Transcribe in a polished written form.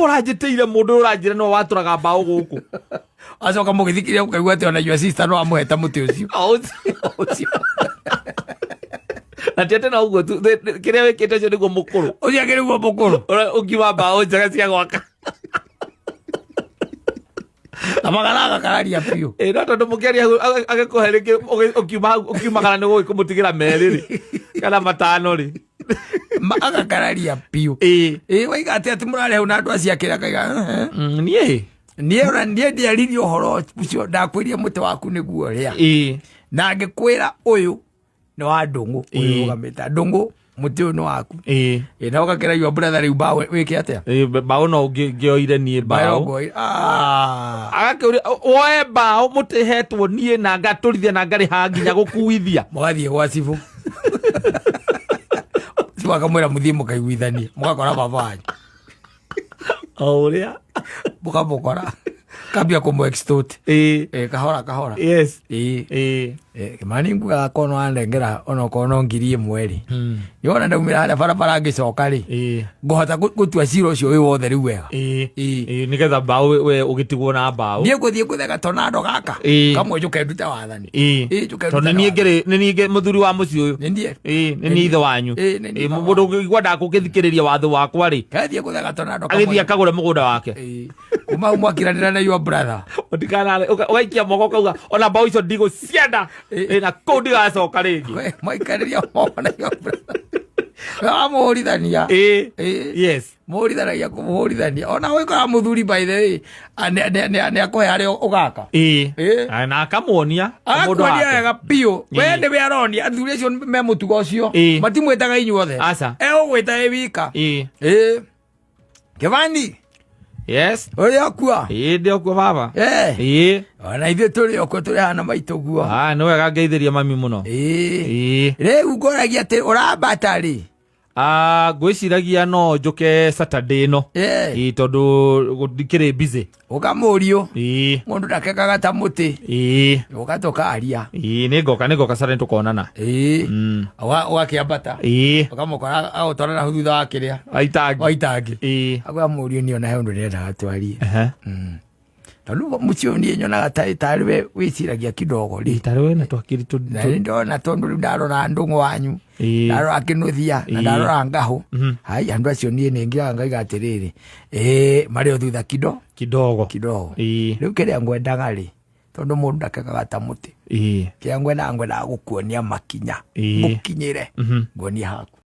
Ũranjĩtĩire mũndũ ũyũ, ũranjĩra nĩwe watũraga mbaũ gũkũ. Acoka mũgĩthikĩrĩria, ũkaigua atĩ ona your sister no amũheta mũtĩ ũcio. O ũcio. Ũcio. Na ti atĩ no ũguo tu, kĩrĩa wĩkĩte ũcio nĩguo mũkũrũ. Ũcio akĩrĩ guo mũkũrũ. Ũrĩa ũngiuma mbaũ njega cia gwaka. Na magara agakararia biũ. Ĩ, no tondũ mũkĩaria hau agĩkũhe rĩngĩ ũkiuma hau ũkiumagara nĩ gũgĩkũmũtigĩra merĩ rĩ kana matano rĩ. Agakararia biũ. Ĩ. Ĩ, waiga atĩ atĩ mũrarĩ hau na andũ acio akĩra akaiga, "Eh, eh." Niĩ. Niĩ ona niĩ ndiaririe ũhoro ũcio, ndakwĩrire mũtĩ waku nĩguo ũrĩa. Na ngĩkwĩra ũyũ nĩ wa ndũng'ũ. Ũyũ ũrũgamĩte ndũng'ũ, mũtĩ ũyũ nĩ waku. Ĩ, na ũgakĩra your brother rĩu mbaũ wĩke atĩa? Ĩ, mbaũ no ngĩoire niĩ mbaũ. Mbaũ. Ah. Agakĩũria woe mbaũ mũtĩ hetwo niĩ na ngatũrithia na ngarĩha nginya gũkuithia. Mũgathiĩ gwa cibũ, cibũ akamwĩra mũthiĩ mũkaiguithanie, mũgakora baba wanyu. O ũrĩa. Mũkamũkora kambia kũmũ extort. Ĩ, kahora kahora. Ĩ. Kĩmani, ngugaga korwo no wanengera onokorwo no 1000 rĩ, nĩwona ndaumĩra harĩa barabara ngĩcoka rĩ, ngũhota gũtua cira ũcio wĩ wothe rĩu wega. Ĩ, nĩgetha mbaũ we ũgĩtigwo na mbaũ. Niĩ ngũthiĩ gũthega tonando gaka kamwe, njũke ndute wathani. Ĩ, njũke Tondũ ndute nĩ niĩ wathani. ngĩrĩ nĩ niĩ mũthuri wa mũciĩ ũyũ. Nĩ niĩ. Ĩ, nĩ niĩ ithe wanyu. Ĩ, nĩ niĩ Ĩ, baba. mũndũ ũngĩigua ndakũgĩthikĩrĩria watho wakwa rĩ, Kathiĩ gũthega tonando kamwe. Agĩthiĩ akagũre mũgũnda wake. Ĩ, kuma hau mwakiranĩra na your brother. Ũtikanare ũgaikia moko ũkauga ona mbaũ icio ndigũcienda. Ĩ, na kũu ndigacoka rĩngĩ. We, mwaikarĩria moko na your brother wamũhũrithania. Ĩ. Yes. Mũhũrithanagia kũmũhũrithania, ona wĩkora mũthuri, by the way, nĩ akũhe harĩa ũgaka. Ĩ. Na akamuonia mũndũ Agakuonia wake. Wega biũ. We nĩwe aronia athuri acio me mũtugo ũcio. Matimwĩtaga inyuothe. Aca. Egũgwĩta ĩ wika. Ĩ, Kĩbani. Yes. Ũrĩ okua? Ĩ, ndĩ okuo, baba. Ĩ. Ona ithuĩ tũrĩ okuo, tũrĩ hana maitũ guo. Ah, nĩ wega, ngeithĩria mami mũno. Ĩ. Rĩu ngoragia atĩ ũrambata rĩ? Ah, ngwĩciragia no njũke Saturday ĩno. Ĩ, tondũ ndikĩrĩ busy. Ũkamũriũ. Mũndũ ndakekaga ta mũtĩ. Ũka tũkaria. Ĩ, nĩ ngoka Saturday, tũkonana. Ĩ. Ũgakĩambata. Ũkamũkora agũtwara na thutha wa kĩrĩa. Waitangi. Waitangi. Ĩ. Akwĩra mũriũ niĩ ona he ũndũ ndĩrendaga twarie. Tondũ mũciĩ ũyũ niĩ nyonaga tarĩ we wĩciragia kidogo rĩ. Tarĩ we na twakiri tũ. Na nĩ ndona tondũ rĩu ndarora ndũng'ũ wanyu, ndarora kĩnuthia na ndarora ngahũ, hai, andũ acio niĩ nĩ ngiraga ngaiga atĩrĩrĩ, ĩĩ, marĩ o thutha kido. Kidogo. Kidogo. Rĩu kĩrĩa ngwendaga rĩ, tondũ mũndũ ndakekaga ta mũtĩ, kĩrĩa ngwendaga gũkuonia makinya, ngũkinyĩre, nguonie haku.